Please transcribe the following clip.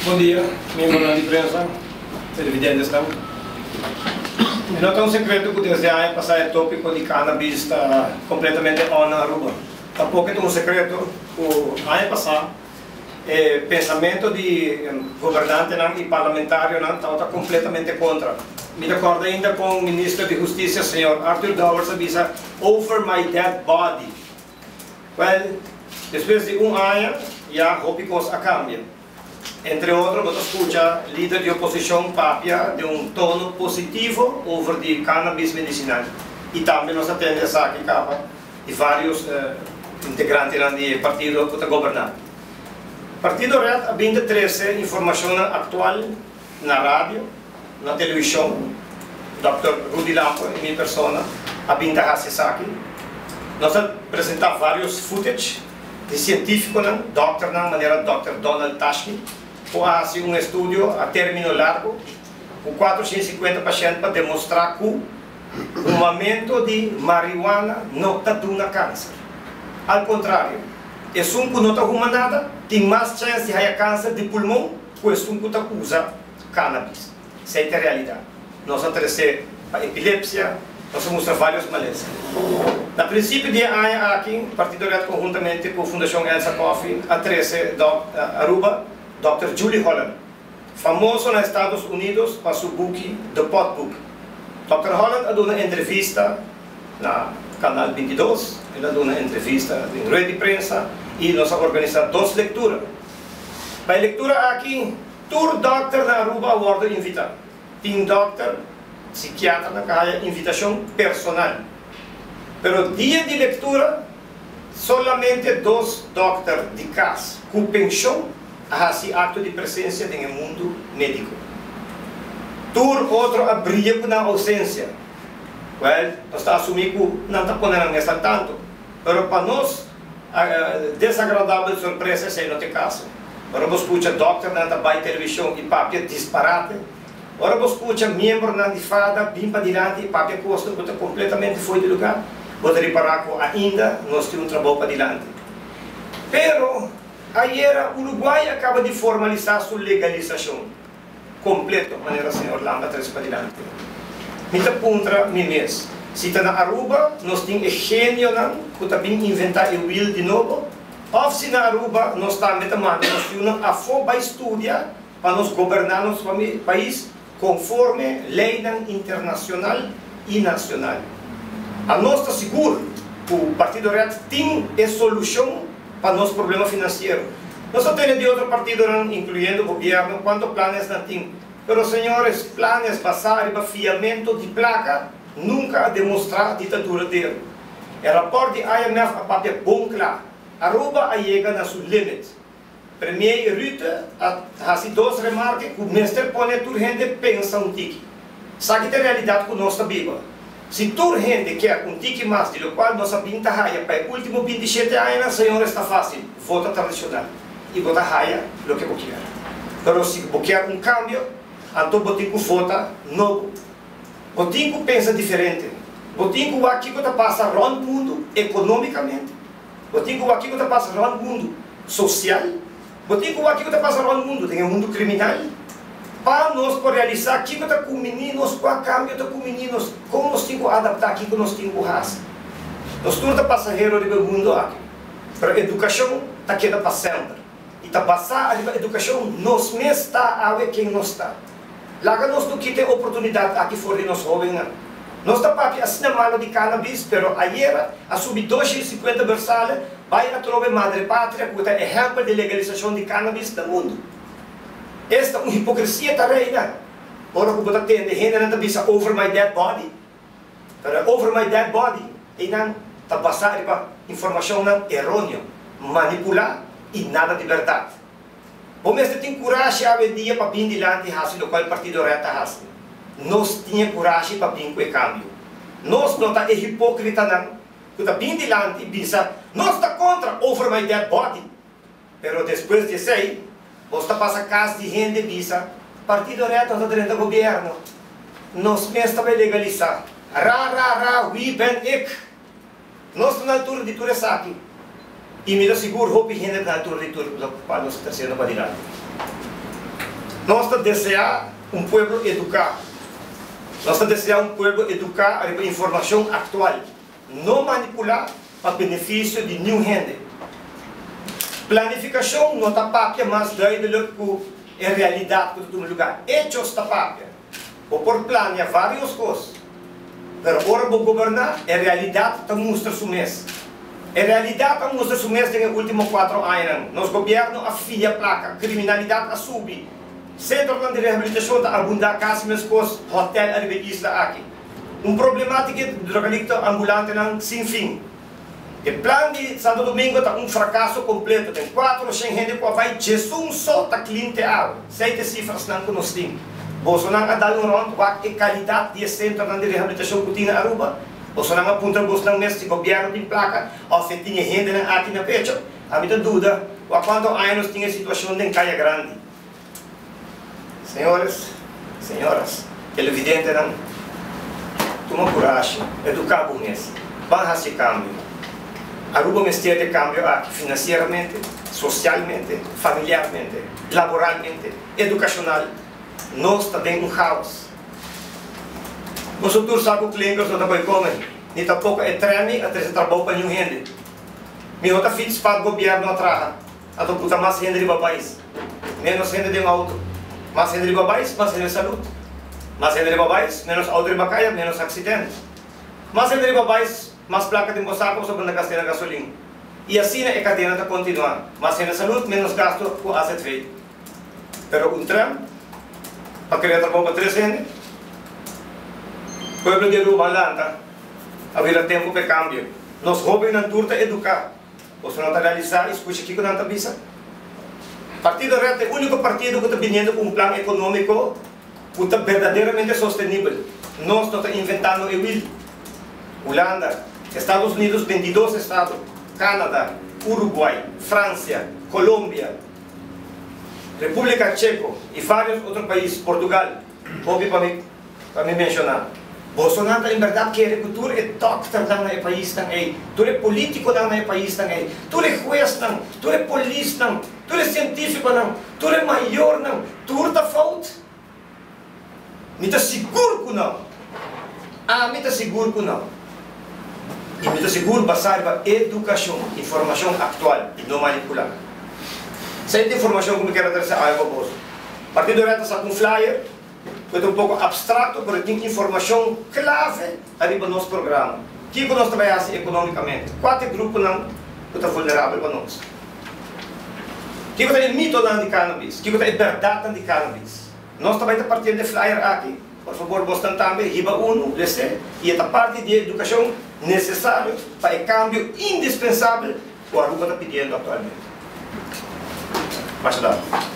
Bon dia, miembronan di prensa, televidentesnan. E no ta un secreto cu desde aña pasa e topico di cannabis ta completamente on na Aruba. Tampoco e ta un secreto cu aña pasa e pensamento di gobernantenan y parlamentarionan tabata completamente contra. Mi ta corda ainda con Minister di Husticia señor Arthur Dowers a bisa over my dead body. Well, despues di un aña ya hopi cos a cambia. Entre otro bo ta scucha lider di oposicion papia den un tono positivo over di cannabis medicinal y tambe nos a tende esaki caba di varios integrantenan di e partido cu ta goberna. Partido red a bin ta trece informacionnan actual na radio, na television, Dòkter Rudy Lampe y mi persona a bin ta haci esaki. Nos a presenta varios footage di cientificonan, dokternan manera Dòkter Donald Tashkin cu a haci un estudio a termino largo cu 450 pashent pa demostra cu humamento di marihuana no ta duna cancer. Al contrario, esun cu no ta huma nada tin mas chance di haya cancer di pulmon cu esun cu ta usa cannabis. Esey ta e realidad. Nos a trece pa epilepsia, nos a mustra varios malesa. Na principio di e aña aki, Partido Red conhuntamente cu Fundacion Elsa Coffie a trece Aruba Dòkter Julie Holland, famoso na Estados Unidos pa su buki The Pot Book. Dòkter Holland a duna entrevista na Canal 22, el a duna entrevista den rueda di prensa y nos a organisa dos lectura. Pa e lectura aki tur dokter na Aruba a wordo invita. Tin dokter, psikiaternan ka haya invitacion personal. Pero dia di lectura solamente dos dokter di cas cu pension a haci acto di presencia den e mundo medico. Tur otro a bria cu nan ausencia. Well, nos ta asumi cu nan ta pone nan mes al tanto. Pero pa nos desagradabel sorpresa esei no ta e caso. Ora bo scucha dokternan ta bay television y papia disparate, ora bo scucha miembronan di fada bin padilanti y papia cosnan cu ta completamente fo'i di lugar, bo ta ripara cu ainda nos tin un trabou padilanti. Pero ayera Uruguay a caba di formalisa su legalisacion completo, manera señor Lamba a trece padilanti. Mi ta puntra mi mes, si ta na Aruba nos tin e genionan cu ta bin inventa e wiel di nobo, of si na Aruba nos tambe ta manda nos yunan afo bay studia pa nos goberna nos pais conforme leynan internacional y nacional. Anos ta sigur cu Partido Red tin e solucion pa nos problema financiero. Nos ta tene di otro partidonan, incluyendo gobierno, cuanto planes nan tin. Pero señores, planes basa riba fiamento di placa nunca a demostra di ta duradero. E rapport di IMF a papia bon cla, Aruba a yega na su limit. Premier Rutte a haci dos remarke cu mester pone tur hende pensa un tiki. Esaki ta e realidad cu nos ta biba. Si tur hende kier un tiki mas di locual nos a bin ta haya pa e ultimo 27 añanan, señores, ta facil, vota tradicional y bo ta haya loke bo kier. Pero si bo kier un cambio, anto bo tin cu vota nobo. Bo tin cu pensa diferente. Bo tin cu wak kico ta pasa rond mundo economicamente. Bo tin cu wak kico ta pasa rond mundo social. Bo tin cu wak kico ta pasa rond mundo den e mundo criminal. Pa nos por realisa kico ta cumini nos, cua cambio ta cumini nos, con nos tin cu adapta, kico nos tin cu haci. Nos tur ta pasahero riba e mundo aki, pero educacion ta keda pa semper. Y ta basa ariba educacion nos mes ta awe ken nos ta. Laga nos no kita e oportunidad aki for di nos hobennan. Nos ta papia asina malo di cannabis, pero ayera a subi 250 bersale bay atrobe Madre Patria cu ta ehempel di legalisacion di cannabis na mundo. Esta un hipocresia ta reina ora cu bo ta tende hendenan ta bisa over my dead body, pero e over my dead body eynan ta basa riba informacionnan eroneo, manipula y nada di berdad. Bo mester tin curashi awendia pa bin dilanti haci locual Partido Red ta haci. Nos tin e curashi pa bin cu e cambio. Nos no ta e hipocritanan cu ta bin dilanti y bisa nos ta contra over my dead body. Pero despues di esei, bos ta pasa cas di hende bisa, Partido Red no ta drenta gobierno. Nos mes ta bay legalisa. Ra ra ra wie ben ik? Nos ta na altura di tur esaki. Y mi ta sigur hopi hende ta na altura di tur locual nos ta treciendo padilanti. Nos ta deseá un pueblo eduká. Nos ta deseá un pueblo eduká ariba informashon aktual, no manipulá pa benefisio di niun hende. Planifikashon no ta papia mas duidelik ku e realidat ku ta tuma lugá. Echos ta papia. Bo por plania vários kos, pero ora bo goberná, e realidat ta mustra su mes. E realidat a mustra su mes den e último kuatro añanan. Nos gobièrnu a fia plaka, kriminalidat a subi, sentronan di rehabilitashon ta abundá kasi meskos hòtèl ariba e isla aki. Un problemátika di drogadikto ambulantenan sin fin. E plan di Santo Domingo ta un frakaso kompleto. Den 400 hende ku a bai, djesun so ta klin te awe. Esei ta e sifrasnan ku nos tin. Bosonan a dal un rònt wak e kalidat di e sentronan di rehabilitashon ku tin na Aruba? Bosonan a puntra bosnan mes si gobièrnu tin plaka òf e tin e hendenan aki na pecho? Ami ta duda. Wak kuantu aña nos tin e situashon den Kaya Grandi. Señores, señoras, televidentenan, tuma kurashi, eduká bo mes, ban hasi e kambio. Aruba mester di e kambio aki finansieramente, sosialmente, familiarmente, laboralmente, edukashonal. Nos ta den un chaos. Boso tur sa ku klinkers no ta bai kome, ni tampoko e trèni a trese trabou pa niun hende. Mihó ta fits pa gobièrnu a traha. Anto buta mas hende riba pais, menos hende den auto. Mas hende riba pais, mas hende salud. Mas hende riba pais, menos auto riba kaya, menos accident. Mas hende riba pais, mas placa den bo saco pasobra bo ta gasta na gasolin. Y asina e cadena ta continua. Mas hende salud, menos gasto cu azv. Pero un tram pa crea trabou pa tres hende? Pueblo di Aruba a lanta, a bira tempo pa e cambio. Nos hobennan tur ta educa. Boso no ta realisá i skucha kiko nan ta bisa? Partido Red ta e úniko partido ku ta biniendo ku un plan ekonómiko ku ta berdaderamente sostenibel. Nos no ta inventando e wil. Hulanda, Estados Unidos, 22 estado, Canada, Uruguay, Francia, Colombia, Repúblika Cheko i vários otro pais, Portugal, hopi pa mi Pa mi menshoná, bosonan ta en bèrdat kere ku tur e dòkternan na e paisnan ei, tur e polítikonan na e paisnan ei, tur e huesnan, tur e polisnan, tur e sientífikonan, tur e mayornan, tur ta fout? Mi ta sigur ku nò! Ami ta sigur ku nò! I mi ta sigur basá riba edukashon, informashon aktual i no manipulá. Esei ta informashon ku mi kier a trese awe pa boso. Partido Red ta saka un flyer. Ku ta un poko abstrakto pero tin informashon klave ariba nos programa. Kiko nos ta bai hasi ekonomikamente? Kua ta e gruponan ku ta vulnerabel pa nos? Kiko ta e mitonan di cannabis? Kiko ta e bèrdatnan di cannabis? Nos ta bai ta partiendo e flyer aki. Por fabor bosnan tambe hiba unu, les'é i e ta parti di e edukashon nesesario pa e kambio indispensabel ku Aruba ta pidiendo aktualmente. Masha danki.